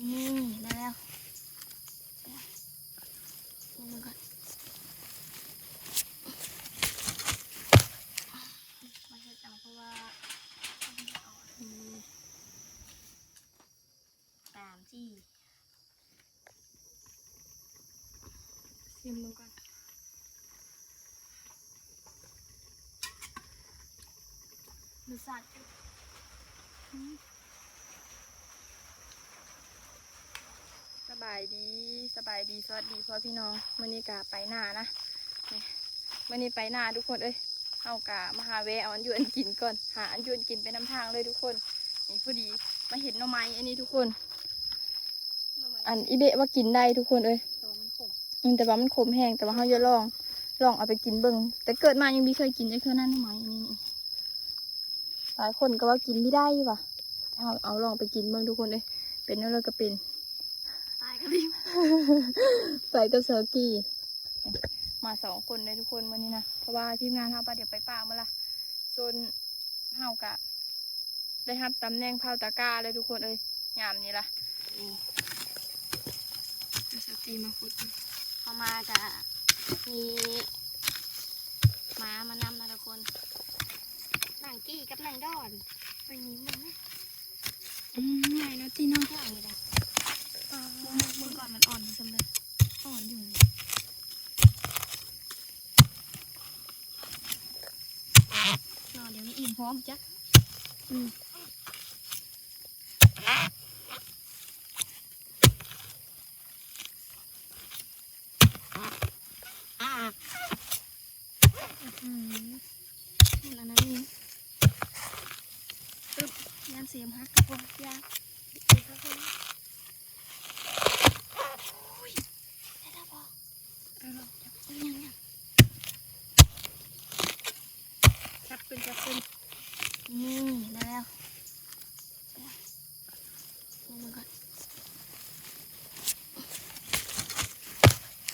ນີ້ ໄດ້ແລ້ວ ນີ້ມັນກໍ ມາເຮັດເອົາ ເພາະວ່າ ອືມ ຕາມທີ່ ຊີມເບິ່ງກ່ອນ ລົດຊາດ ອືມ ສະບາຍດີ ສະບາຍດີ ສະຫວັດດີພໍ່ພີ່ນ້ອງ ມື້ນີ້ກະໄປນານະ ນີ້ ມື້ນີ້ໄປນາທຸກຄົນເອີຍ ເຮົາກະມາຫາແວ່ເອົາອັນຢູ່ອັນກິນກ່ອນ ຫາອັນຢູ່ອັນກິນໄປນຳທາງເລີຍທຸກຄົນ ນີ້ ພໍດີມາເຫັນໜໍ່ໄມ້ອັນນີ້ທຸກຄົນ ໜໍ່ໄມ້ ອັນອີເບະວ່າກິນໄດ້ທຸກຄົນເອີຍ ແຕ່ວ່າມັນຂົມ ອືມ ແຕ່ວ່າມັນຂົມແຮງ ແຕ່ວ່າເຮົາຢາກລອງ ລອງເອົາໄປກິນເບິ່ງ ແຕ່ເກີດມາຍັງບໍ່ເຄີຍກິນຈັກເທື່ອນະໜໍ່ໄມ້ອັນນີ້ ຫຼາຍຄົນກໍວ່າກິນບໍ່ໄດ້ວ່າ ເຮົາເອົາລອງໄປກິນເບິ່ງທຸກຄົນເອີຍ ເປັນແນວໃດກໍເປັນ ຕາຍກໍດີ ໄປກັບສາວກີ ມາສອງຄົນເດ້ທຸກຄົນມື້ນີ້ນະ ເພາະວ່າທີມງານເຮົາວ່າດຽວໄປປ່າມື້ລະ ສ່ວນເຮົາກະໄດ້ຮັບຕຳແໜ່ງເຜົາຕາກ້າເລີຍທຸກຄົນເອີຍ ຍາມນີ້ລະ ນີ້ ສາວກີມາຂຸດ ເຮົາມາກະມີ ໝາມານຳນະທຸກຄົນ ນາງກີ້ກັບນາງດອນ ໄປຍິງເບິ່ງນະ ອືມ ໃຫຍ່ແລ້ວຕິເນາະ ໃຫຍ່ລະ ເບິ່ງ ເບິ່ງກ່ອນມັນອ່ອນສ່ຳໃດ ອ່ອນຢູ່ນີ້ ນອນດຽວນີ້ອີ່ມພ້ອມຈັກ ອືມ. ອືມ ມັນອັນນັ້ນນີ້ ຕຶບ ຢ້ານເສມຫັກກັບພວກ ຢ່າ ໂອ້ຍ ໄດ້ແລ້ວບໍ່? ເອີ ຈັບ ຍັງ ຍັງ ຈັບຂຶ້ນ ຈັບຂຶ້ນ ນີ້ ໄດ້ແລ້ວ. ເບິ່ງກ່ອນ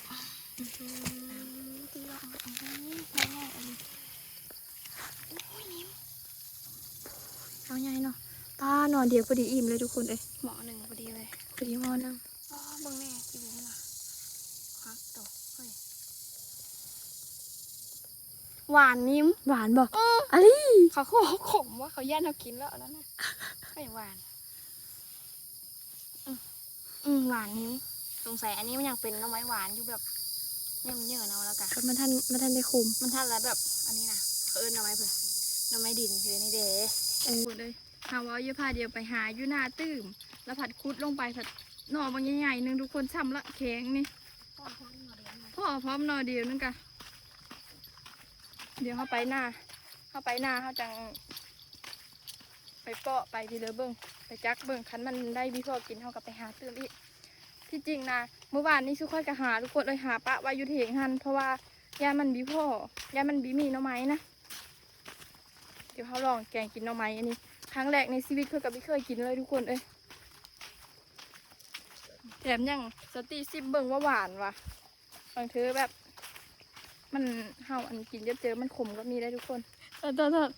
ອືມ ຕີວ່າເອົາ ເອົາ ໄດ້ງ່າຍ ອັນນີ້ ໂອ້ຍ ນິມ ເອົາໃຫຍ່ເນາະ ປ້າ ໜໍ່ດຽວພໍດີອີ່ມເລີຍທຸກຄົນເອີຍ ໝໍ້ໜຶ່ງພໍດີເລີຍ ພໍດີໝໍ້ໜຶ່ງ ປ້າ ເບິ່ງແດ່ ກິນບໍ່ລະ ຄັກໂຕ ເຮີ້ຍ. ຫວານ ນິມ ຫວານບໍ່? ເອີ ອາລີ ເຂົາຄືວ່າເຂົາຂົມວ່າ ເຂົາຢ້ານເຮົາກິນແລ້ວອັນນັ້ນນະ ເຮີ້ຍ ຫວານ ອືມ ອືມ ຫວານ ນິມ ສົງໄສອັນນີ້ມັນຍັງເປັນໜໍ່ໄມ້ຫວານຢູ່ ແບບ ຍັງເຫຍື້ອເນາະ ແລ້ວກະ ມັນທັນ ມັນທັນໄດ້ຂົມ ມັນທັນລະແບບ ອັນນີ້ນະ ເຂົາເອີ້ນໜໍ່ໄມ້ເພິ່ນ ໜໍ່ໄມ້ດິນຄືນີ້ເດ້ ເອີ ເຮົາເວົ້າຢູ່ພາດຽວໄປຫາຢູ່ໜ້າຕື່ມ ລະພັດຂຸດລົງໄປພັດໜໍ່ບັກໃຫຍ່ໆໜຶ່ງ ທຸກຄົນ ຊ່ຳລະແຂງນີ້ ພໍ້ພ້ອມໜໍ່ດຽວໜຶ່ງກະ ດຽວເຮົາໄປນາ ເຮົາໄປນາ ເຮົາຈັ່ງໄປເປາະໄປພີ້ເລີເບິ່ງ ໄປຈັກເບິ່ງ ຄັນມັນໄດ້ມີພໍກິນ ເຮົາກໍໄປຫາຕື່ມອີກ ທີ່ຈິງນະ ມື້ວານນີ້ຊຸຂ້ອຍກໍຫາ ທຸກຄົນເອີຍ ຫາປະໄວ້ຢູ່ເຖງຫັ້ນ ເພາະວ່າຢ້ານມັນບໍ່ພໍ ຢ້ານມັນບໍ່ມີໜໍ່ໄມ້ນະ ດຽວເຮົາລອງແກງກິນໜໍ່ໄມ້ ອັນນີ້ຄັ້ງແລກໃນຊີວິດ ຂ້ອຍກໍບໍ່ເຄີຍກິນເລີຍທຸກຄົນເອີຍ ແຖມຍັງສະຕິຊິມເບິ່ງວ່າຫວານຫວາ ບາງເທື່ອແບບ ມັນ ເຮົາອັນກິນເຈີບໆ ມັນຂົມກໍມີໄດ໋ທຸກຄົນ ໂທດ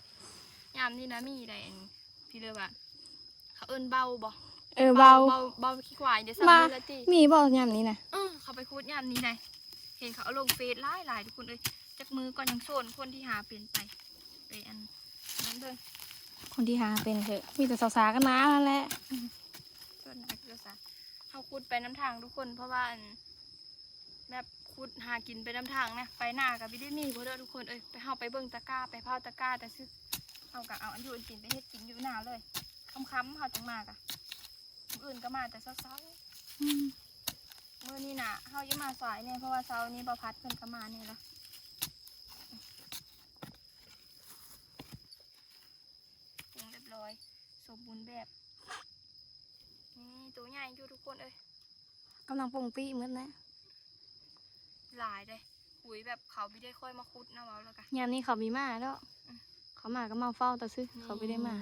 ໆ ຍາມນີ້ນະມີໄດ໋ ອັນພີ້ເລີວ່າ ເຂົາເອີ້ນເບົາບໍ່ ເອີ ເບົາ ເບົາ ເບົາ ເບົາຂີ້ຄວາຍເດ້ ຊ່ຳນີ້ລະຕິ ມີບໍ່ຍາມນີ້ນະ ເອີ ເຂົາໄປຂຸດຍາມນີ້ໄດ໋ ເຫັນເຂົາເອົາລົງເຟສຫຼາຍໆ ທຸກຄົນເອີຍ ຈັກມື້ກ່ອນຍັງໂຊນຄົນທີ່ຫາເປັນໄປ ໄປອັນນັ້ນເບິ່ງ ຄົນທີ່ຫາເປັນເຖາະ ມີແຕ່ສາວໆກັນນານັ້ນແຫຼະ ອືມ ສ່ວນຫຼາຍຄືສາວ ເຮົາຂຸດໄປນຳທາງທຸກຄົນ ເພາະວ່າອັນ ແບບຂຸດຫາກິນໄປນຳທາງນະ ໄປນາກໍບໍ່ໄດ້ມີບໍ່ເດີທຸກຄົນເອີຍ ໄປ ເຮົາໄປເບິ່ງຕະກ້າ ໄປເຜົາຕະກ້າແຕ່ຊຶ ເຮົາກໍເອົາອັນຢູ່ອັນກິນໄປເຮັດກິນຢູ່ນາເລີຍ ຄ່ຳໆ ເຮົາຈັ່ງມາກະ ມື້ອື່ນກໍມາແຕ່ເຊົ້າໆ ອືມ ມື້ນີ້ນະ ເຮົາຢູ່ມາສາຍແດ່ ເພາະວ່າເຊົ້ານີ້ບ່າວພັດເພິ່ນກໍມາແດ່ລະ ປຸງຮຽບຮ້ອຍ ສົມບູນແບບ ນີ້ ໂຕໃຫຍ່ຢູ່ທຸກຄົນເອີຍ ກຳລັງປົງປີ້ໝົດນະ ຫຼາຍເດ້ ຫຸຍ ແບບເຂົາບໍ່ໄດ້ຄ່ອຍມາຂຸດນະ ເວົ້າແລ້ວກະ ຍາມນີ້ເຂົາມີໝາເນາະ ອືມ ເຂົາໝາກໍມາເຝົ້າຕາຊື່ ນີ້ ເຂົາບໍ່ໄດ້ມາ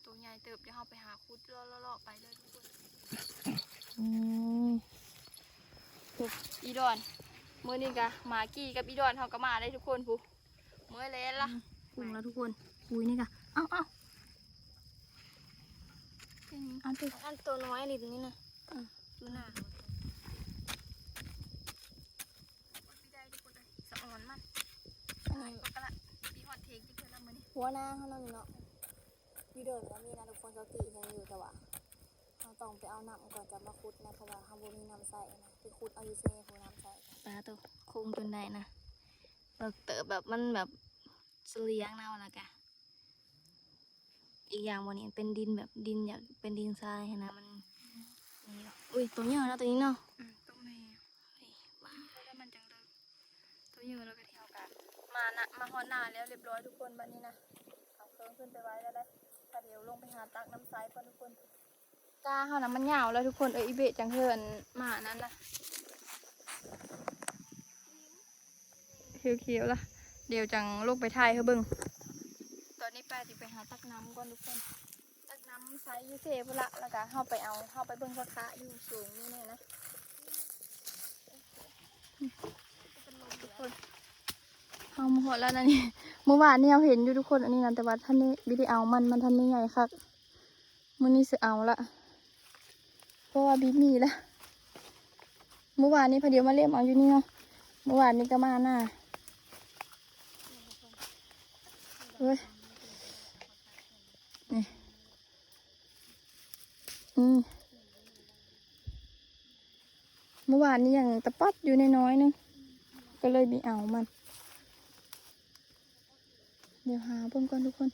ໂຕໃຫຍ່ເຕີບ ດຽວເຮົາໄປຫາຂຸດເລາະໆ ເລາະໆ ໄປເລີຍທຸກຄົນ ອືມ ອີ່ດອນ ມື້ນີ້ກະໝາກີ້ກັບອີ່ດອນເຮົາກໍມາໄດ້ທຸກຄົນ ພຸ້ນ ເມື່ອຍແລ້ວລະ ອືມ ປຸງແລ້ວທຸກຄົນ ຫຸຍ ນີ້ກະ ເອົາໆ ອັນໂຕ ອັນໂຕນ້ອຍລິ້ນນີ້ນະ ອືມ ຢູ່ໜ້າ ປີໄດ້ທຸກຄົນເອີຍ ສະອອນມັນ ອັນນີ້ ປະກະລະ ປີຮອດເທງທີ່ເພິ່ນລຳມື້ນີ້ ຫົວໜ້າເຮົານັ້ນເນາະ ຢູ່ເດີ່ນກໍມີນະທຸກຄົນ ເຈົ້າຕີເຮັດຢູ່ ແຕ່ວ່າເຮົາຕ້ອງໄປເອົານ້ຳກ່ອນຈະມາຂຸດນະ ເພາະວ່າເຮົາບໍ່ມີນ້ຳໃຊ້ນະ ໄປຂຸດເອົາຢູ່ເຊພຸ້ນ ນ້ຳໃຊ້ ປາໂຕ ໂຄ້ງຈົນໄດ້ນະ ແບບເຕີບ ແບບມັນແບບສະຫຼຽງເນາະ ແລ້ວກະ ອີກຢ່າງບ່ອນນີ້ເປັນດິນແບບດິນ ຢາກເປັນດິນຊາຍຫັ້ນນະ ມັນນີ້ເນາະ ອຸ້ຍ ໂຕໃຫຍ່ເນາະ ໂຕນີ້ເນາະ ອືມ ໂຕແມ່ ເຮີ້ຍ ປາ ແລ້ວມັນຈັ່ງເລີກ ໂຕໃຫຍ່ ແລ້ວກໍເຮົາກໍມານະ ມາຮອດໜ້າແລ້ວຮຽບຮ້ອຍທຸກຄົນ ບັດນີ້ນະ ເອົາເຄື່ອງຂຶ້ນໄປໄວ້ແລ້ວໄດ໋ ກໍດຽວລົງໄປຫາຕັກນ້ຳໃຊ້ກ່ອນທຸກຄົນ. ກ້າເຮົານະມັນຍາວແລ້ວທຸກຄົນເອີຍ ອີເບະຈັ່ງເຮີ່ນມາອັນນັ້ນນະ ຂຽວໆລະ ດຽວຈັ່ງລົງໄປຖ່າຍໃຫ້ເບິ່ງ ຕອນນີ້ປ້າຊິໄປຫາຕັກນ້ຳກ່ອນທຸກຄົນ ຕັກນ້ຳໃສ່ຢູ່ເຊພຸ້ນລະ ແລ້ວກະເຮົາໄປເອົາ ເຮົາໄປເບິ່ງພະຄະຢູ່ສູງນີ້ແນ່ນະ ທຸກຄົນ ເຮົາມາຮອດແລ້ວນະນີ້ ມື້ວານນີ້ເຮົາເຫັນຢູ່ທຸກຄົນ ອັນນີ້ນະ ແຕ່ວ່າທັນໄດ້ ບໍ່ໄດ້ເອົາມັນ ມັນທັນໄດ້ໃຫຍ່ຄັກ. ມື້ນີ້ຊິເອົາລະ ເພາະວ່າບີບມີລະ ມື້ວານນີ້ພະດຽວມາເລັມເອົາຢູ່ນີ້ເນາະ ມື້ວານນີ້ກໍມາໜ້າ ເອີຍ ນີ້ ນີ້ ມື້ວານນີ້ຍັງຕະປັດຢູ່ນ້ອຍໆໜຶ່ງ ກໍເລີຍບໍ່ເອົາມັນ ດຽວຫາເບິ່ງກ່ອນທຸກຄົນ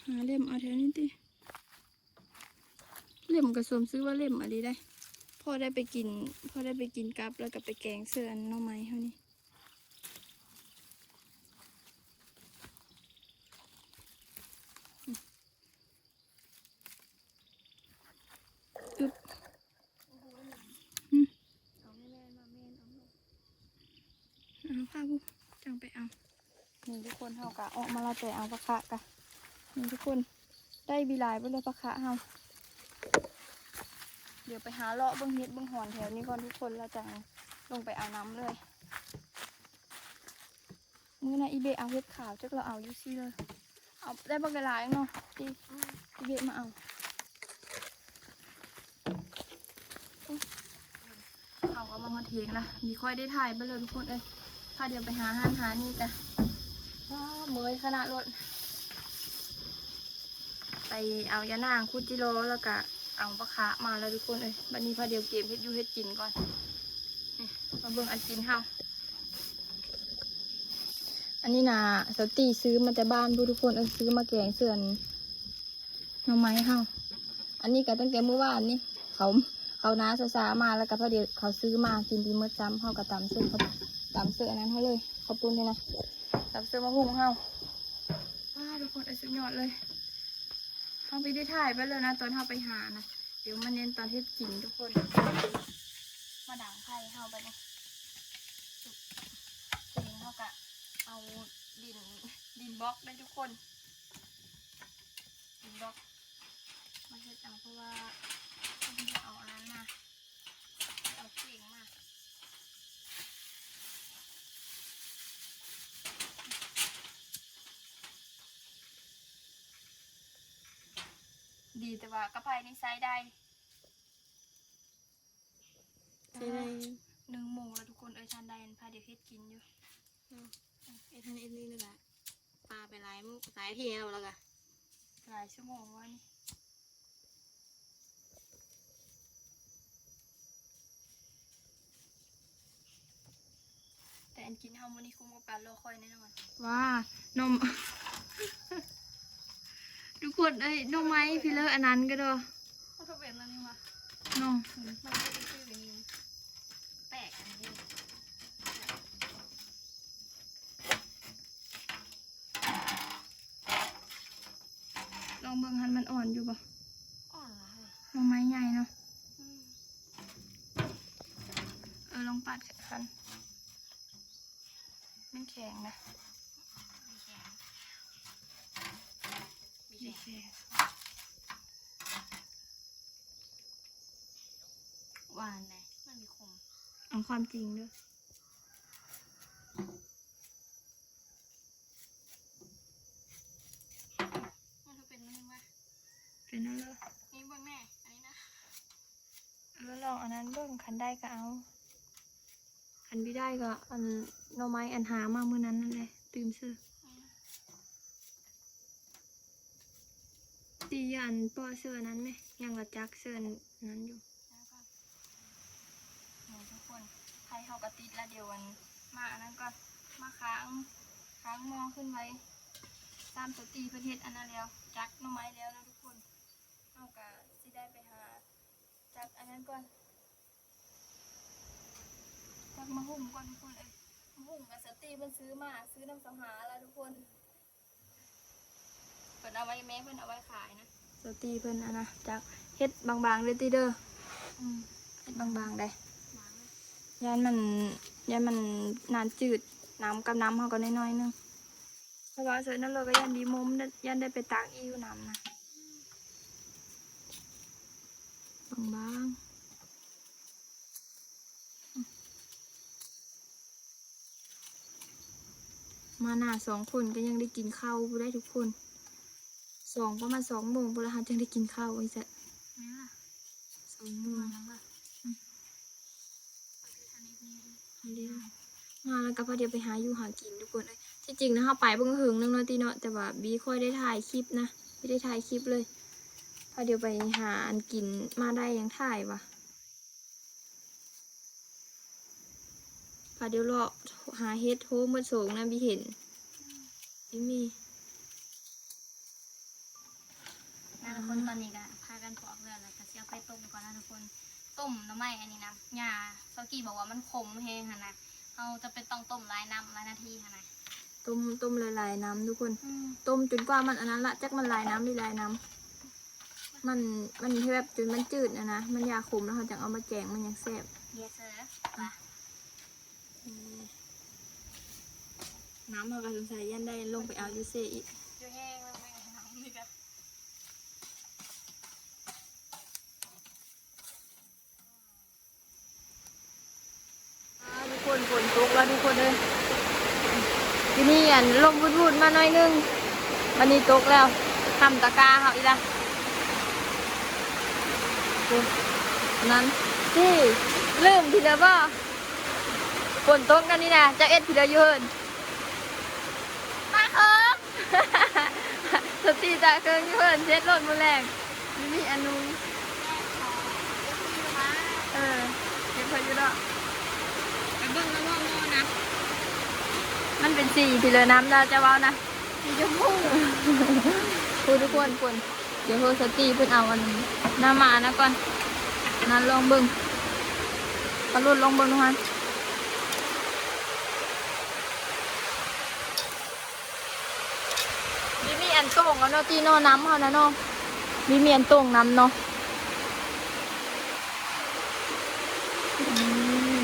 ຫາເລັມເອົາແຖວນີ້ຕິ ເລັມກໍສົມຊື່ວ່າເລັມອີ່ຫຼີໄດ໋ ພໍໄດ້ໄປກິນ ພໍໄດ້ໄປກິນກັບ ແລ້ວກໍໄປແກງໃສ່ອັນໜໍ່ໄມ້ເຮົານີ້ ອຶບ ອືມ ເອົາແມ່ນ ເອົາແມ່ນ ເອົາ ເອົາພາຜູ້ຈັ່ງໄປເອົາ ນີ້ທຸກຄົນ ເຮົາກະອອກມາລະແຕ່ເອົາປາຄະກະ ນີ້ທຸກຄົນ ໄດ້ບີຫຼາຍເບິດເລີຍປາຄະເຮົາ ດຽວໄປຫາເລາະເບິ່ງເຫັດເບິ່ງຫອນແຖວນີ້ກ່ອນທຸກຄົນ ແລ້ວຈັ່ງລົງໄປເອົານ້ຳເລີຍ. ມື້ນັ້ນອີເບະເອົາເຫັດຂາວ ຈັກລາວເອົາຢູ່ຊີ້ເລີຍ ເອົາໄດ້ບັກຫຼາຍເນາະ ອີເບະມາເອົາ ເຮົາກໍມາຮອດເທິງລະ ມີຂ້ອຍໄດ້ຖ່າຍໄປເລີຍທຸກຄົນເອີຍ ພາດຽວໄປຫາຫັ້ນຫານີ້ກະ ວ້າ ເມື່ອຍຂະໜາດໂລດ ໄປເອົາຢານາງ ຂຸດຈິລໍ ແລ້ວກະເອົາປາຄະມາແລ້ວທຸກຄົນເອີຍ ບັດນີ້ພາດຽວກຽມເຮັດຢູ່ເຮັດກິນກ່ອນ ນີ້ ມາເບິ່ງອັນກິນເຮົາ ອັນນີ້ນະ ສາວຕີຊື້ມາແຕ່ບ້ານພຸ້ນທຸກຄົນເອີຍ ຊື້ມາແກງເຊື່ອນໜໍ່ໄມ້ເຮົາ ອັນນີ້ກໍຕັ້ງແຕ່ມື້ວານນີ້ ເຂົາ ເຂົານາຊ້າໆມາ ແລ້ວກໍພໍດີເຂົາຊື້ມາກິນດີໝົດຊ້ຳ ເຮົາກໍຕຳເຊິ່ງ ຕຳເຊິ່ງອັນນັ້ນເຮົາເລີຍ ເຂົ້າປຸ້ນນີ້ນະ ຕຳເຊິ່ງໝາກຫຸ່ງເຮົາ ວ້າ ທຸກຄົນເອີຍ ສຸດຍອດເລີຍ ເຮົາໄປໄດ້ຖ່າຍໄປແລ້ວນະ ຕອນເຮົາໄປຫານະ ດຽວມາເນັ້ນຕອນເຮັດກິນທຸກຄົນ ມາດັງໄຟເຮົາໄປນະ ເຄງເຮົາກະເອົາດິນ ດິນບລັອກໄດ້ທຸກຄົນ ດິນບລັອກມາເຮັດເອົາ ເພາະວ່າເຮົາບໍ່ໄດ້ເອົາອັນນັ້ນມາ ເອົາເຄງມາ ດີແຕ່ວ່າກະໄພນີ້ໃຊ້ໄດ້ ໃຊ້ໄດ້ ໜຶ່ງໂມງແລ້ວທຸກຄົນເອີຍ ທັນໄດ້ພາດຽວເຮັດກິນຢູ່ ເນາະ ເຮັດຫັ້ນເຮັດນີ້ລະກະ ປາໄປຫຼາຍມື້ ຫຼາຍເທື່ອແລ້ວລະກະ ຫຼາຍຊົ່ວໂມງແລ້ວນີ້ ແຕ່ອັນກິນເຮົາມື້ນີ້ຄຸ້ມກັບການລໍຄອຍແນ່ນອນ ວ້າ ໜໍ່ ທຸກຄົນເອີຍ ໜໍ່ໄມ້ພີ້ເລີ ອັນນັ້ນກໍດອ ເຂົາເປັນອັນນີ້ຫວາ ເນາະ ມັນຄືແປກອັນນີ້ ລອງເບິ່ງຫັ້ນ ມັນອ່ອນຢູ່ບໍ່? ອ່ອນລະເຮີ້ຍ ໜໍ່ໄມ້ໃຫຍ່ເນາະ ອືມ ເອີ ລອງປາດຄັນ ມັນແຂງນະ ມີແຂງ ມີແຂງ ມີແຂງ ຫວານເດ້ ມັນມີຂົມ ເອົາຄວາມຈິງເດີ. ມັນຄືເປັນມະເຮັງວະ? ເປັນແນວເລີຍ ນີ້ເບິ່ງແນ່ ອັນນີ້ນະ. ອັນນັ້ນເບິ່ງ ຄັນໄດ້ກໍເອົາ ຄັນບໍ່ໄດ້ກໍອັນໜໍ່ໄມ້ອັນຫາມາມື້ນັ້ນນັ້ນແຫຼະ ຕື່ມເສີ. ຕີອັນເປາະເສື້ອນັ້ນແມະ ຍັງລະຈັກເສື້ອນັ້ນຢູ່. ນີ້ທຸກຄົນ ໄຂ່ເຮົາກໍຕິດລະ ດຽວອັນມາອັນນັ້ນກ່ອນ ມາຄ້າງ ຄ້າງໝໍ້ຂຶ້ນໄວ້. ຕາມສາວຕີເພິ່ນເຮັດອັນນັ້ນແລ້ວ ຈັກໜໍ່ໄມ້ແລ້ວເນາະທຸກຄົນ ເຮົາກໍຊິໄດ້ໄປຫາຈັກອັນນັ້ນກ່ອນ ຈັກມາຫຸ່ມກ່ອນທຸກຄົນເອີຍ. ມາຫຸ່ມກັບສາວຕີເພິ່ນຊື້ມາ ຊື້ນຳສາວຫາລະທຸກຄົນ. ເພິ່ນເອົາໄວ້ ແມ່ເພິ່ນເອົາໄວ້ຂາຍນະ. ສາວຕີເພິ່ນອັນນະ ຈັກເຮັດບາງໆເດີຕິເດີ. ອືມ ເຮັດບາງໆໄດ໋ ຢ້ານມັນ ຢ້ານມັນນ້ຳຈືດ ນ້ຳກັບນ້ຳເຮົາກໍໜ້ອຍໆໜຶ່ງ ເພາະວ່າເສີນຳລົດກໍຢ້ານມີມົມ ຢ້ານໄດ້ໄປຕັກອີ່ຢູ່ນ້ຳນະ ບາງໆ. ມາໜ້າສອງຄົນກໍຍັງໄດ້ກິນເຂົ້າບໍ່ໄດ້ທຸກຄົນ ສອງ ປະມານສອງໂມງພຸ້ນລະ ເຮົາຈຶ່ງໄດ້ກິນເຂົ້າ ອີ່ສະ ແມ່ນລະ ສອງໂມງ ມາແລ້ວ ມາແລ້ວກໍພາດຽວໄປຫາຢູ່ຫາກິນທຸກຄົນເອີຍ. ທີ່ຈິງນະ ເຮົາໄປເບິ່ງເຫິງໜຶ່ງເນາະຕິເນາະ ແຕ່ວ່າບີຄ່ອຍໄດ້ຖ່າຍຄລິບນະ ບີໄດ້ຖ່າຍຄລິບເລີຍ. ພາດຽວໄປຫາອັນກິນມາໄດ້ຍັງຖ່າຍວ່າ ພາດຽວເລາະຫາເຫັດໂຮໝົດໂສງນະ ບີເຫັນ ບີມີ. ນະທຸກຄົນ ຕອນນີ້ກະພາກັນປອກເລືອດ ແລ້ວກະຊິເອົາໄປຕົ້ມກ່ອນນະທຸກຄົນ. ຕົ້ມໜໍ່ໄມ້ອັນນີ້ນະ ຍ່າຊອກກີ້ບອກວ່າມັນຂົມແຮງຫັ້ນນະ ເຮົາຈຳເປັນຕ້ອງຕົ້ມຫຼາຍນ້ຳຫຼາຍນາທີຫັ້ນນະ ຕົ້ມ ຕົ້ມຫຼາຍໆນ້ຳທຸກຄົນ. ອືມ ຕົ້ມຈົນກວ່າມັນອັນນັ້ນລະ ຈັກມັນຫຼາຍນ້ຳຫຼືຫຼາຍນ້ຳ ມັນ ມັນແບບຈົນມັນຈືດຫັ້ນນະ ມັນຢາຂົມ ແລ້ວເຮົາຈັ່ງເອົາມາແກງ ມັນຍັງແຊບ. ເຢສເຊີ ອືມ ນ້ຳເຮົາກໍສົງໄສຢ້ານໄດ້ລົງໄປເອົາຢູ່ເຊອີກ ຢູ່ແຮງແລ້ວແມ່ນ້ຳນີ້ກະ. ອ່າ ທຸກຄົນ ຝົນຕົກແລ້ວທຸກຄົນເອີຍ ຢູ່ນີ້ອັນລົມວຸດໆມາໜ້ອຍໜຶ່ງ ບາດນີ້ຕົກແລ້ວ ຫ້ຳຕະກາເຮົາອີກລະ. ໂອ້ ນັ້ນຕິ ລືມທີລະບໍ່ ຝົນຕົກນຳນີ້ນະ ເຈົ້າເອັດທີລະຢູ່ເຮີນ ຕາເຄີງ ສະຕິຕາເຄີງຢູ່ເຮີນ ເຮັດໂລດມື້ແລງ ມີອັນນຸງ ເອີ ເກັບເພິ່ນຢູ່ດອກ ໄປເບິ່ງລະເນາະ ມັນເປັນສີທີລະນ້ຳນະ ເຈົ້າເວົ້ານະ. ສີຊົມພູ ໂອ້ ທຸກຄົນ ຄົນ ດຽວໂທສະຕິເພິ່ນເອົາອັນນັ້ນມານະກ່ອນ ນັ້ນລອງເບິ່ງ ເອົາໂລດລອງເບິ່ງດູຫັ້ນ ມີ ມີອັນໂຕ່ງເອົາເນາະ ຕີເນາະ ນ້ຳເຮົານະເນາະ ມີ ມີອັນໂຕ່ງນຳເນາະ. ອືມ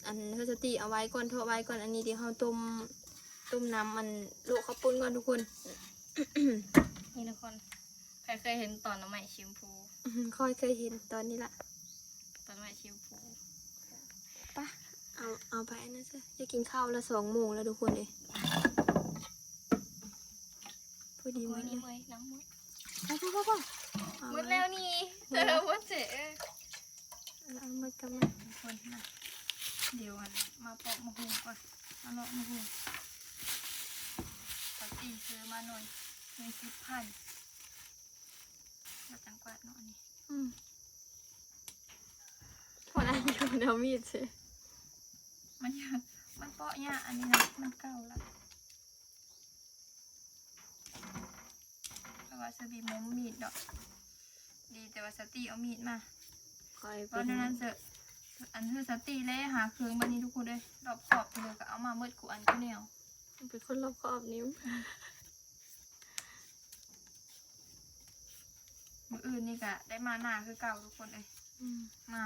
ອັນ ເຮົາຈະຕີເອົາໄວ້ກ່ອນ ເທາະໄວ້ກ່ອນ ອັນນີ້ທີ່ເຮົາຕົ້ມ ຕົ້ມນ້ຳ ອັນ ລົວກເຂົ້າປຸ້ນກ່ອນທຸກຄົນ. ນີ້ທຸກຄົນ ໃຜເຄີຍເຫັນຕອນໜໍ່ໄມ້ສີຊົມພູ? ຂ້ອຍເຄີຍເຫັນຕອນນີ້ລະ ຕອນໜໍ່ໄມ້ສີຊົມພູ. ປະ ເອົາ ເອົາໄປອັນນັ້ນຊະ ຢາກກິນເຂົ້າລະ ສອງໂມງແລ້ວທຸກຄົນເອີຍ. ພໍດີໝົດເລີຍ ໄປໆໆໆ ໝົດແລ້ວນີ້ ເອີ ໝົດເສຍ ເອີ ເອົາໝົດກັບມາ ທຸກຄົນນະ. ດຽວອັນ ມາເປາະໝາກຫຸ່ງກ່ອນ ມາເລາະໝາກຫຸ່ງ ເຂົາຕີຊື້ມາໜ່ວຍໜຶ່ງສິບພັນ ແລ້ວຈັ່ງກວາດເນາະ ອັນນີ້ ອືມ ພໍໄດ້ຢູ່ ແນວມີດເສຍ ມັນ ມັນເປາະຍາກ ອັນນີ້ນະ ມັນເກົ່າລະ ແຕ່ວ່າສະບີບໍ່ມີດດອກ ດີແຕ່ວ່າສະຕີເອົາມີດມາ ຂ້ອຍເປັນ ເວົ້າແນວນັ້ນເສ ອັນ ຄືສະຕີແລຫາເຄື່ອງບາດນີ້ທຸກຄົນເອີຍ ລອບຄອບເລີຍ ກໍເອົາມາໝົດຄູ່ອັນຄູ່ແນວ ເປັນຄົນລອບຄອບນີ້. ມື້ອື່ນນີ້ກະໄດ້ມານາຄືເກົ່າທຸກຄົນເອີຍ ອືມ ມາ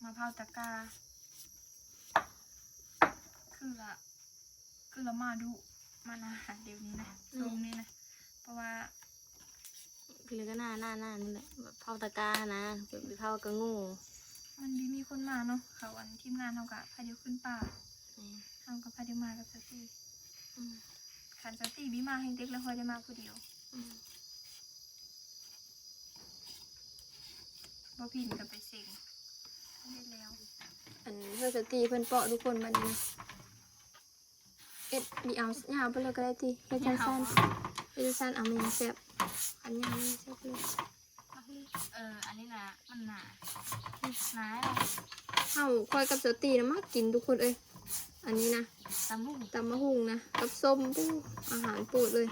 ມາເຜົາຕະກາ ຄືລະ ຄືລະມາດຸ ມານາດຽວນີ້ນະ ແມ່ນ ຊ່ວງນີ້ນະ ເພາະວ່າ ຄືລະກະນາ ນາ ນາ ນັ້ນແຫຼະ ເຜົາຕະການະ ໄປເຜົາກະໂງ່ ມັນບໍ່ມີຄົນມາເນາະ ເຂົາ ອັນ ທີມງານເຮົາກະພາດຽວຂຶ້ນປ່າ ແມ່ນ ເຮົາກະພາດຽວມາກັບສາວຕີ ອືມ ຄັນສະຕິມີມາແຮງເດັກແລ້ວ ຂ້ອຍໄດ້ມາຜູ້ດຽວ. ອືມ ບໍ່ພິນກໍໄປເສັງ ເຮັດແລ້ວ. ອັນເຮືອນສະຕິເພິ່ນເປາະທຸກຄົນ ບັດນີ້ນະ ເຮັດ ນີ້ເອົາ ຍາວໄປເລີຍກໍໄດ້ຕິ ເຮັດສັ້ນໆ ເຮັດສັ້ນໆ ເອົາແມ່ນແຊບ ອັນຍາວແຊບເລີຍ. ເອີ ອັນນີ້ນະ ມັນໜາ ໜາ. ເຮົາ ຂ້ອຍກັບສາວຕີນະມັກກິນທຸກຄົນເອີຍ ອັນນີ້ນະ ຕຳບັກຫຸ່ງ ຕຳບັກຫຸ່ງນະ ກັບສົ້ມ ປູ້ ອາຫານໂປດເລີຍ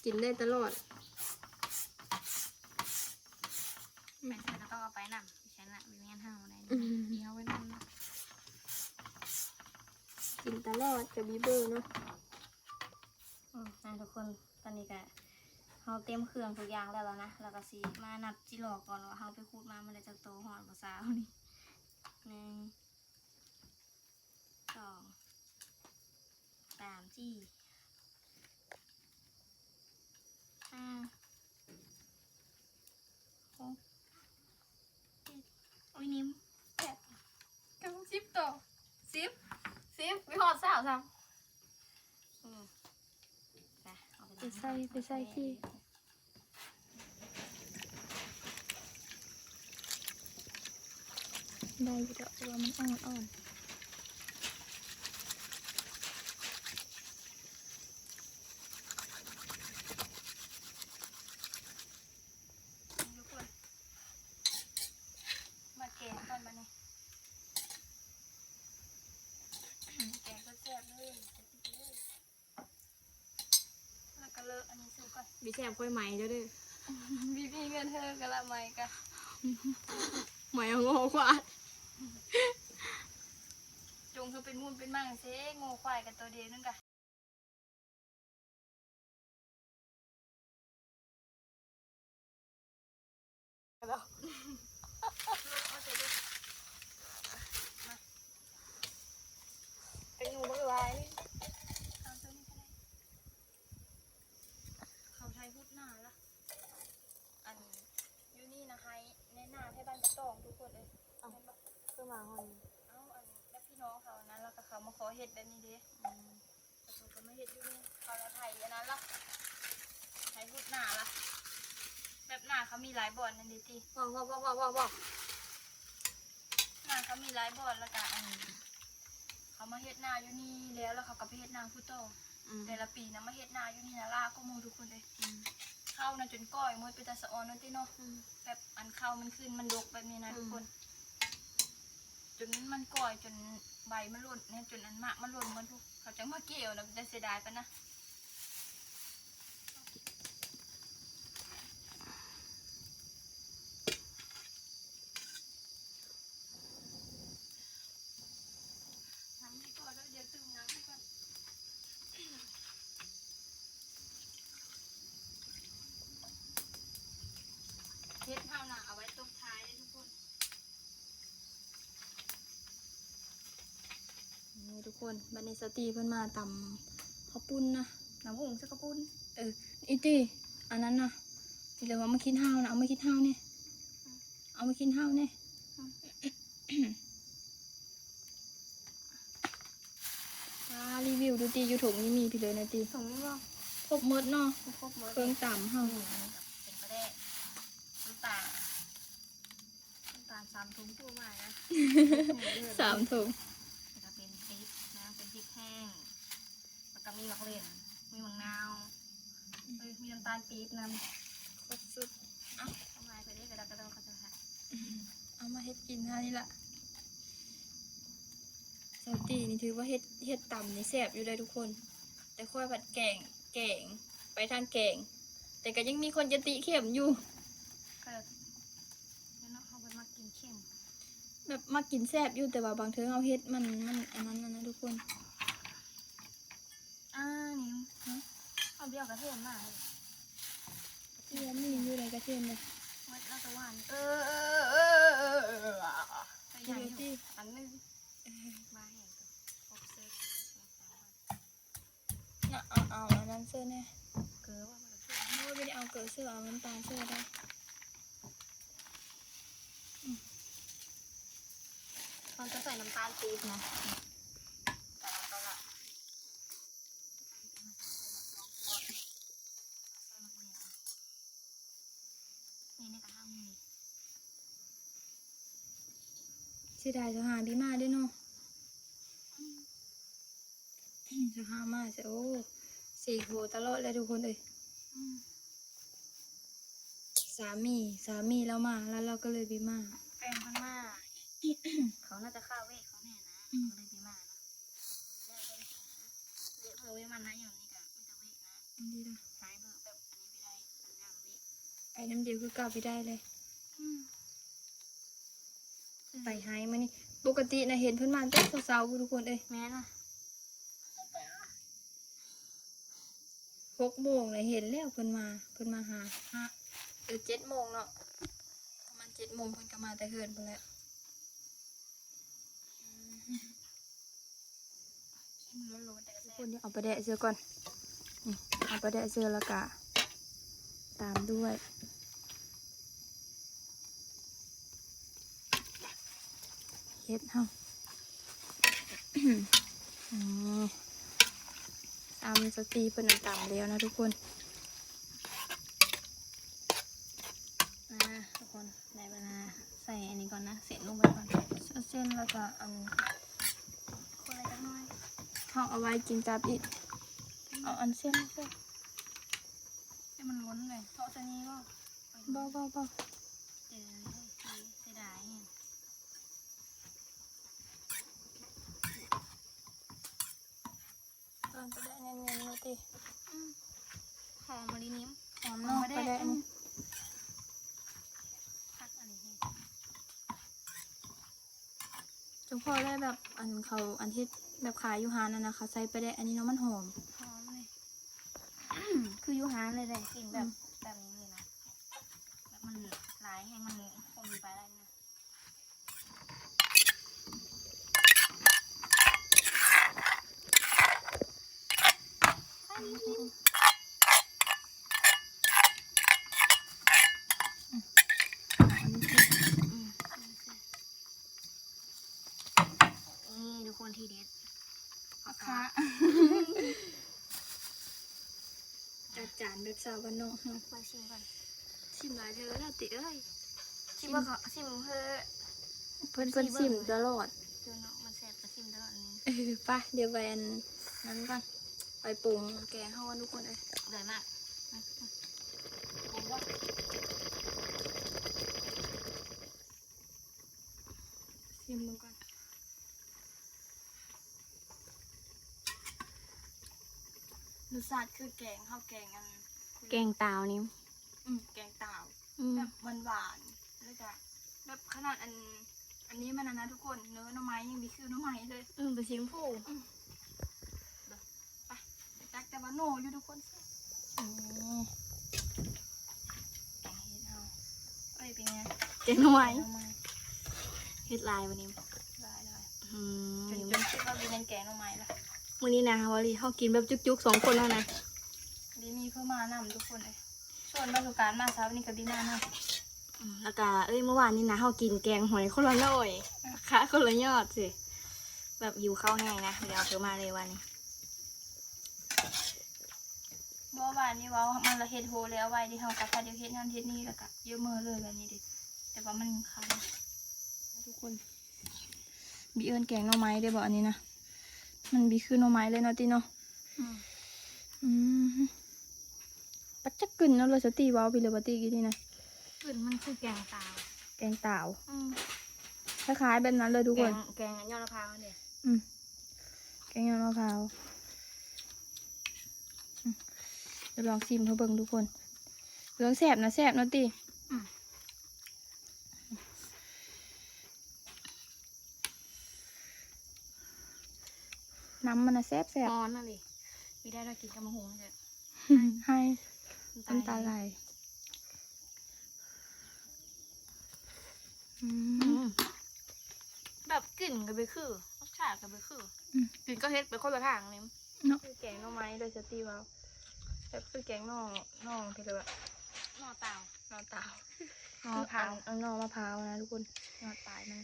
ກິນໄດ້ຕະຫຼອດ. ໄປໃສກໍຕ້ອງເອົາໄປນຳ ຊັ້ນລະ ບໍ່ແມ່ນເຮົາໄດ້ ອືມ ມີເຮົາໄວ້ນຳ. ກິນຕະຫຼອດກະບີເບີເນາະ. ອືມ ອ່າ ທຸກຄົນ ຕອນນີ້ກະເຮົາເຕັມເຄື່ອງທຸກຢ່າງແລ້ວລະນະ ແລ້ວກະຊິມານັບຈີ່ຫຼໍ່ກ່ອນວ່າເຮົາໄປຂຸດມາມື້ໃດຈັກໂຕ ຮອດບໍ່ເຊົ້ານີ້. ໜຶ່ງ ສອງ ສາມ ສີ່ ຫ້າ ຫົກ ເຈັດ ໂອ້ຍ ນິ້ມ ແປດ ເກົ້າ ສິບໂຕ ສິບ ສິບ ໄປຮອດຊາວຊ້ຳ. ອືມ ໄປ ເອົາໄປ ໄປໃສ່ ໄປໃສ່ທີ່ ໄດ້ຢູ່ດອກ ແຕ່ວ່າມັນອ່ອນໆ. ມາແກງກ່ອນບາດນີ້ ແກງແຊບໆເລີຍ ແລ້ວກໍເລີກອັນນີ້ສູ່ກ່ອນ. ບີແຊບຂ້ອຍໄໝເຈົ້າເດີ ບີມີເງິນເຮີກະລະໄໝກະ ໄໝເອົາງົວຄວາຍ ຈົ່ງຄືເປັນມູນເປັນມັງເຊ ງົວຄວາຍກະໂຕດຽວໜຶ່ງກະ. ເປັນຫຍັງບໍ່ຫຼາຍ ເອົາໂຕນີ້ກໍໄດ້ ເຂົາໄຖຮຸດໜ້າລະ. ອັນຢູ່ນີ້ນະ ໄຮ່ໃນໜ້າໄທບ້ານກະຕ້ອງທຸກຄົນເອີຍ. ເອົ້າ ແມ່ນບໍ່? ຄືມາຮອດນີ້? ເອົ້າ ອັນແບບພີ່ນ້ອງເຂົານັ້ນ ແລ້ວກະເຂົາມາຂໍເຮັດແບບນີ້ເດ້. ອືມ ແລ້ວເຂົາກະມາເຮັດຢູ່ນີ້ ເຂົາລະໄຖອັນນັ້ນລະ ໄຖຮຸດໜ້າລະ ແບບໜ້າເຂົາມີຫຼາຍບ່ອນນັ້ນເດ້ຕິ. ເວົ້າ ເວົ້າ ເວົ້າ ເວົ້າ ເວົ້າ ໜ້າເຂົາມີຫຼາຍບ່ອນ ແລ້ວກະອັນ ເຂົາມາເຮັດນາຢູ່ນີ້ແລ້ວ ແລ້ວເຂົາກໍໄປເຮັດນາຜູ້ຕໍ່. ອືມ ແຕ່ລະປີນະມາເຮັດນາຢູ່ນີ້ນະຫຼາຍກວ່າໝູ່ທຸກຄົນເລີຍ. ອືມ ເຂົ້ານະຈົນກ້ອຍໝົດ ເປັນຕາສະອອນນັ້ນຕິເນາະ. ອືມ ແບບອັນເຂົ້າມັນຂຶ້ນມັນດົກແບບນີ້ນະ ອືມ ທຸກຄົນ ຈົນມັນກ້ອຍ ຈົນໃບມັນຫຼົ່ນ ຈົນອັນໝາກມັນຫຼົ່ນໝົດ ເຂົາຈັ່ງມາກ່ຽວນະ ເປັນຕາເສຍດາຍປານນະ. ເຫັດເຮົານະ ເອົາໄວ້ຕົບທ້າຍເດ້ທຸກຄົນ. ນີ້ທຸກຄົນ ບັດນີ້ສາວຕີເພິ່ນມາຕຳເຂົ້າປຸ້ນນະ ຕຳຫຸ່ງໃສ່ເຂົ້າປຸ້ນ. ເອີ ອີຕີ ອັນນັ້ນນະ ທີ່ເອີ້ນວ່າມາຄິດເຮົານະ ເອົາມາຄິດເຮົາແດ່ ເອົາມາຄິດເຮົາແດ່. ອ່າ ຣີວິວດູຕິ ຢູ່ຖົງນີ້ມີພີເລີນະຕິ ຖົງນີ້ບໍ່ ຄົບໝົດເນາະ ຄົບໝົດ ເຄື່ອງຕຳເຮົາ ອືມ ເປັນປາແດກ ນ້ຳຕານ ນ້ຳຕານສາມຖົງ ຜູ້ມານະ ສາມຖົງ ແລ້ວກະເປັນພຣິກນະ ເປັນພຣິກແຫ້ງ ແລ້ວກະມີໝາກເລັ່ນ ມີໝາກນາວ ເອີຍ ມີນ້ຳຕານປີບນຳ ຄົບສຸດ. ເອົາ ເອົາມາເຮັດກິນເຮົານີ້ລະ ສາວຕີນີ້ຖືວ່າເຮັດ ເຮັດຕຳນີ້ແຊບຢູ່ເດ້ທຸກຄົນ ແຕ່ຂ້ອຍພັດແກງ ແກງ ໄປທາງແກງ ແຕ່ກໍຍັງມີຄົນຈະຕິເຂັມຢູ່ ກໍແລ້ວເນາະ ເຮົາບໍ່ມັກກິນເຂັມ ແບບມັກກິນແຊບຢູ່ ແຕ່ວ່າບາງເທື່ອເຮົາເຮັດມັນ ມັນອັນນັ້ນນະທຸກຄົນ. ອ່າ ນີ້ ຮະ ເອົາ ໄປເອົາກະທຽມມາ ກະທຽມມີຢູ່ໃນກະທຽມເດ້ ໝົດແລ້ວກະຫວານ ເອີ ເອີ ອັນໜຶ່ງ ເອີ ມາແຫ້ງກໍຄົບເຊີ ນະ ເອົາ ເອົາອັນນັ້ນເຊີແດ່ ເກືອວ່າມັນກະ ໂອ້ຍ ບໍ່ໄດ້ເອົາເກືອເຊີ ເອົານ້ຳຕານເຊີໄດ້. ເຮົາຈະໃສ່ນ້ຳຕານປີບນະ ໃສ່ລົງໄປລະ. ເສຍດາຍສາວຫາບໍ່ມາເດ້ເນາະ. ສາວຫາມາຊະ ໂອ້ ເສກໂຫຕະຫຼອດແຫຼະທຸກຄົນເອີຍ. ສາມີ ສາມີລາວມາ ແລ້ວລາວກໍເລີຍບໍ່ມາ. ແຟນເພິ່ນມາ ເຂົາໜ້າຈະຄາເວະເຂົາແນ່ນະ ເຂົາກໍເລີຍບໍ່ມານະ. ເວະເພິ່ນເວະມັນນະ ຫຍັງນີ້ກະມີແຕ່ເວະນະ. ອັນນີ້ລະ ຫາຍເບີແບບອັນນີ້ບໍ່ໄດ້ ມັນງາມເວະ ໄປນຳດຽວຄືເກົ່າບໍ່ໄດ້ເລີຍ. ໄປໄຮມື້ນີ້ ປົກກະຕິນະເຫັນເພິ່ນມາແຕ່ເຊົ້າໆ ພຸ້ນທຸກຄົນເອີຍ. ແມ່ນລະ ຫົກໂມງລະເຫັນແລ້ວເພິ່ນມາ ເພິ່ນມາຫາ ຫາ ເອີ ເຈັດໂມງເນາະ ປະມານເຈັດໂມງເພິ່ນກໍມາແຕ່ເຮືອນພຸ້ນແຫຼະ. ຄົນ ດຽວເອົາປາແດະໃສ່ກ່ອນ. ນີ້ ເອົາປາແດະໃສ່ແລ້ວກະຕາມດ້ວຍເຫັດເຮົາ. ອືມ ຕຳສະຕີເພິ່ນນະ ຕຳແລ້ວນະທຸກຄົນ. ອ່າ ທຸກຄົນ ໄດ້ເວລາໃສ່ອັນນີ້ກ່ອນນະ ເສັ້ນລົງໄປກ່ອນ ເສັ້ນ ແລ້ວກໍອັນ ຄົນລະຈັກໜ້ອຍ ເຮົາເອົາໄວ້ກິນກັບອີກ. ເອົາອັນເສັ້ນໃສ່ ໃຫ້ມັນລົ້ນເລີຍ ເທາະໃສ່ນີ້ບໍ່? ບໍ່ ບໍ່ ບໍ່ ເອີ ເສຍດາຍ. ຕອນປາແດກແໜ້ນໆ ເນາະຕິ. ອືມ ຫອມອີ່ຫຼີນີ້ ຫອມເນາະ ຫອມປາແດກ ປາແດກນີ້ ຄັກອີ່ຫຼີ. ຈັ່ງພໍໄດ້ແບບ ອັນເຂົາ ອັນເຮັດແບບຂາຍຢູ່ຮ້ານນັ້ນນະ ເຂົາໃສ່ປາແດກອັນນີ້ເນາະ ມັນຫອມ ຫອມເລີຍ ຄືຢູ່ຮ້ານເລີຍໄດ໋ ກິນແບບ ອືມ ແບບນີ້ເລີຍນະ ແບບມັນຫຼາຍແຮງ ມັນຄົນໄປໄດ້ນະ. ນີ້ທຸກຄົນ ທີເດັດ ເອົາຄາ ຈັດຈານແບບຊາວບ້ານນອກເຮົາ. ມາຊິມກ່ອນ ຊິມຫຼາຍເທື່ອແລ້ວຕິເອີຍ. ຊິມບໍ່ ຊິມເຮີ ເພິ່ນ ເພິ່ນຊິມຕະຫຼອດ ເອີ ເນາະ ມັນແຊບກໍຊິມຕະຫຼອດນີ້. ເອີ ໄປ ດຽວໄປອັນນັ້ນກ່ອນ ໄປປຸງແກງເຮົາກ່ອນທຸກຄົນເອີຍ. ເດືອດມາກ ຊິມເບິ່ງກ່ອນ. ລົດຊາດຄືແກງເຮົາ ແກງອັນ ແກງຕາວນີ້ ອືມ ແກງຕາວ ອືມ ແບບຫວານໆ ແລ້ວກະແບບຂະໜາດອັນ ອັນນີ້ມັນນະນະທຸກຄົນ ເນື້ອໜໍ່ໄມ້ຍັງບໍ່ຄືໜໍ່ໄມ້ເລີຍ. ອືມ ໄປຊິມຜູ້ ອືມ ໄປ ໄປຕັກແຕ່ວ່າໂນຢູ່ທຸກຄົນ. ໂອ້ ແກງເຫັດເຮົາ ເອີຍ ເປັນໄງ ແກງໜໍ່ໄມ້ ແກງໜໍ່ໄມ້ ເຮັດຫຼາຍວັນນີ້ ຫຼາຍໆ ອືມ ຈົນ ຈົນຄິດວ່າບໍ່ແມ່ນແກງໜໍ່ໄມ້ລະ. ມື້ນີ້ນະ ເຮົາ ເຮົາກິນແບບຈຸກໆ ສອງຄົນເຮົານະ ບໍ່ມີເພິ່ນມານຳທຸກຄົນເອີຍ. ຊວນບ່າວສຸການມາເຊົ້ານີ້ກໍບໍ່ມານຳ. ອືມ ແລ້ວກະ ເອີຍ ມື້ວານນີ້ນະ ເຮົາກິນແກງຫອຍຄົນລະໜ້ອຍ ອືມ ຄະຄົນລະຍອດຊີ້ ແບບຫິວເຂົ້າແຮງນະ ເລີຍເອົາເພິ່ນມາເລີຍວານນີ້. ບໍ່ ວານນີ້ເວົ້າ ມັນລະເຮັດໂຮແລ້ວໄວ້ເດ້ ເຮົາກໍພາດຽວເຮັດນັ້ນເຮັດນີ້ ແລ້ວກໍເຢີເມີເລີຍບາດນີ້ເດ້ ແຕ່ວ່າມັນຄຳ. ທຸກຄົນ ບິເອີ້ນແກງໜໍ່ໄມ້ໄດ້ບໍ່ ອັນນີ້ນະ ມັນບິຄືໜໍ່ໄມ້ເລີຍເນາະຕິເນາະ. ອືມ ອືມ ປັດຈັກກຶນເນາະ ລາວສະຕິເວົ້າໄປເລີຍວ່າຕິກີ້ນີ້ນະ ກຶນມັນຄືແກງຕາວ ແກງຕາວ ອືມ ຄ້າຍໆ ແບບນັ້ນເລີຍທຸກຄົນ ແກງ ແກງຍອດມະພ້າວນີ້ ອືມ ແກງຍອດມະພ້າວ ອືມ ດຽວລອງຊີມໃຫ້ເບິ່ງທຸກຄົນ ເບິ່ງແຊບນະ ແຊບເນາະຕິ ອືມ. ນ້ຳມັນນະແຊບໆ ຮ້ອນນະນີ້ ມີໄດ້ລະກິນກັບໝາກຫຸ່ງເດີ ໄຫ້ ນ້ຳຕາໄຫຼ ນ້ຳຕາໄຫຼ ອືມ ອືມ ແບບກິ່ນກໍບໍ່ຄື ລົດຊາດກໍບໍ່ຄື ອືມ ກິນກັບເຫັດໄປຄົນລະທາງນີ້ເນາະ ຄືແກງໜໍ່ໄມ້ເລີຍ ສະຕິເວົ້າ ແບບຄືແກງໜໍ່ ໜໍ່ ເພິ່ນວ່າ ໜໍ່ຕາວ ໜໍ່ຕາວ ໜໍ່ມະພ້າວ ເອົາໜໍ່ມະພ້າວນະທຸກຄົນ ໜໍ່ຕາຍມັນ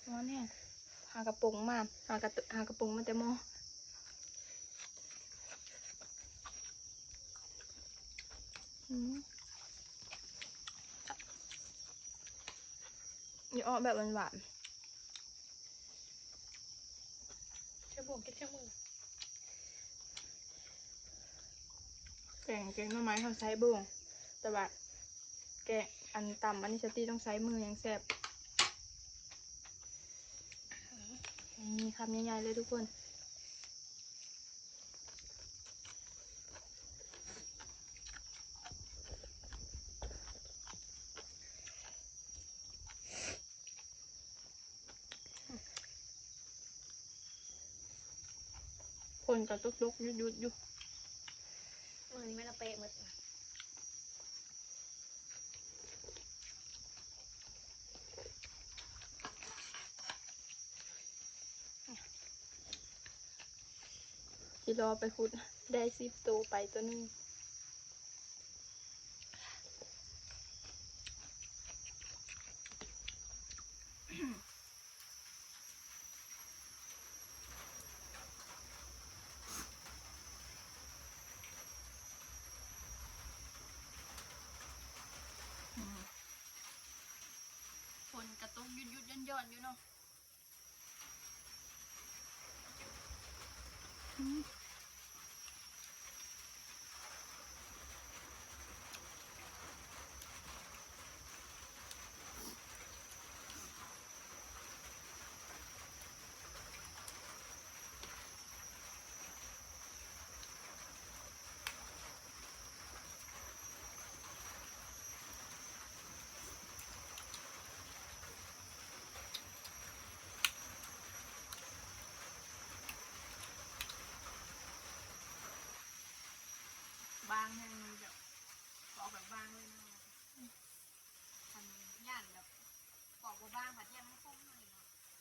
ຮ້ອນແຮງ ຫາກະປົງມາ ຫາກະ ຫາກະປົງມາແຕ່ໝໍ້ ອືມ. ອອກແບບຫວານໆ. ໃສ່ບ່ວງກິນເຄື່ອງມື. ແກງ ແກງໜໍ່ໄມ້ເຮົາໃຊ້ບ່ວງ ແຕ່ວ່າແກງ ອັນ ຕຳອັນນີ້ສະຕິຕ້ອງໃຊ້ມື ຍັງແຊບ. ນີ້ ຄຳໃຫຍ່ໆເລີຍທຸກຄົນ. ຝົນກໍຕົກໆ ຢຸດໆຢູ່. ມື້ນີ້ແມ່ນເອົາເປະໝົດ. ຊິລໍໄປຂຸດ ໄດ້ສິບໂຕໄປໂຕໜຶ່ງ. ຝົນກະຕົກຢຸດໆຢ່ອນໆຢູ່ເນາະ. ບາງແຮງ ແບບ ປອກແບບບາງເລີຍນະ. ອືມ ຄັນຢ້ານແບບປອກບໍ່ບາງ ບັດຢ້ານມັນຄົມເນາະ.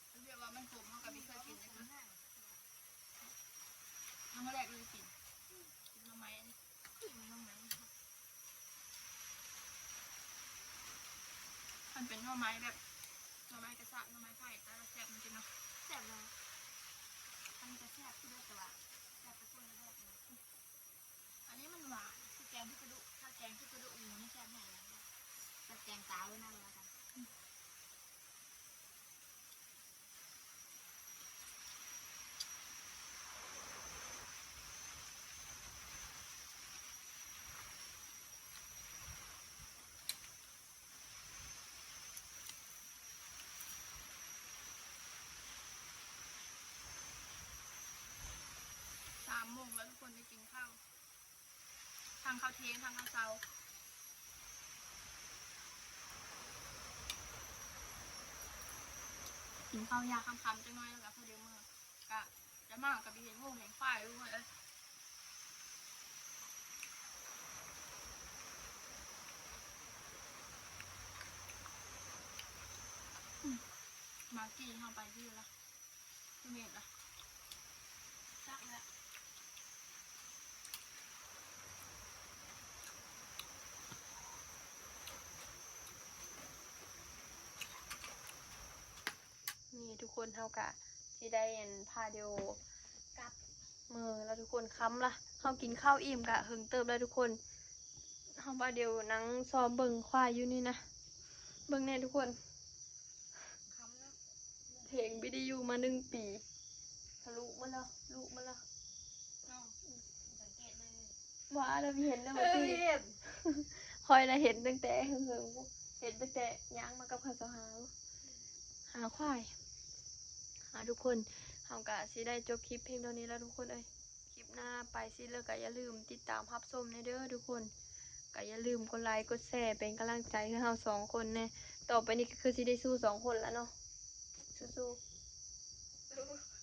ເຮົາເອີ້ນວ່າມັນຂົມ ເຮົາກໍບໍ່ເຄີຍກິນຈັກເທື່ອ. ຄັ້ງແລກເລີຍກິນ ກິນໜໍ່ໄມ້ອັນນີ້ ກິນໜໍ່ໄມ້. ມັນເປັນໜໍ່ໄມ້ແບບ ໜໍ່ໄມ້ກະຊະ ໜໍ່ໄມ້ໄຜ່ ແຕ່ວ່າແຊບມັນກິນເນາະ. ແຊບເນາະ ອັນນີ້ກະແຊບຄືກັນ ແຕ່ວ່າແຊບໄປຄົນລະແບບເນາະ. ອັນນີ້ມັນຫວານ ຄືແກງຄືກະດູກ ຖ້າແກງຄືກະດູກໝູນີ້ແຊບແຮງ ແບບແກງຕາວເລີຍນະ ວ່າຊັ້ນ. ສາມໂມງແລ້ວທຸກຄົນ ໄດ້ກິນເຂົ້າ ທັງເຂົ້າທ່ຽງ ທັງເຂົ້າເຊົ້າ. ກິນເຂົ້າຢາມຄ່ຳໆ ຈັກໜ້ອຍແລ້ວກໍພໍດີມື້ ກະຈະມາກໍໄປເຫັນງົວເຫັນຄວາຍ ເອີຍ. ອືມ ມາກີ້ເຮົາໄປຢູ່ລະ ຄືເມັດລະ ຈັກແຫຼະ. ນີ້ທຸກຄົນ ເຮົາກະຊິໄດ້ ອັນ ພາເດວກັບເມືອລະທຸກຄົນ ຄ່ຳລະ. ເຮົາກິນເຂົ້າອີ່ມກະເຫິງເຕີບລະທຸກຄົນ. ເຮົາພາເດວນັ່ງຊອມເບິ່ງຄວາຍຢູ່ນີ້ນະ ເບິ່ງແດ່ທຸກຄົນ. ເພງວິທະຍຸມາໜຶ່ງປີ ທະລຸໝົດແລ້ວ ລຸໝົດແລ້ວ. ເອົ້າ ສັງເກດເລີຍ ວ່າລະມີເຫັນແລ້ວ ເອີ ວ່າຕິ ເຫັນ ຂ້ອຍນະເຫັນຕັ້ງແຕ່ເຫິງໆ ເຫັນຕັ້ງແຕ່ຍ່າງມາກັບຂ້າວເຈົ້າຫາ ຫາຄວາຍ. ອ່າ ທຸກຄົນ ເຮົາກະຊິໄດ້ຈົບຄລິບພຽງເທົ່ານີ້ແລ້ວທຸກຄົນເອີຍ. ຄລິບໜ້າໄປຊິແລ້ວກະຢ່າລືມຕິດຕາມຮັບຊົມແດ່ເດີທຸກຄົນ. ກະຢ່າລືມກົດໄລກົດແຊເປັນກຳລັງໃຈໃຫ້ເຮົາສອງຄົນແດ່. ຕໍ່ໄປນີ້ກະຄືຊິໄດ້ສູ້ສອງຄົນລະເນາະ. ສູ້ໆ.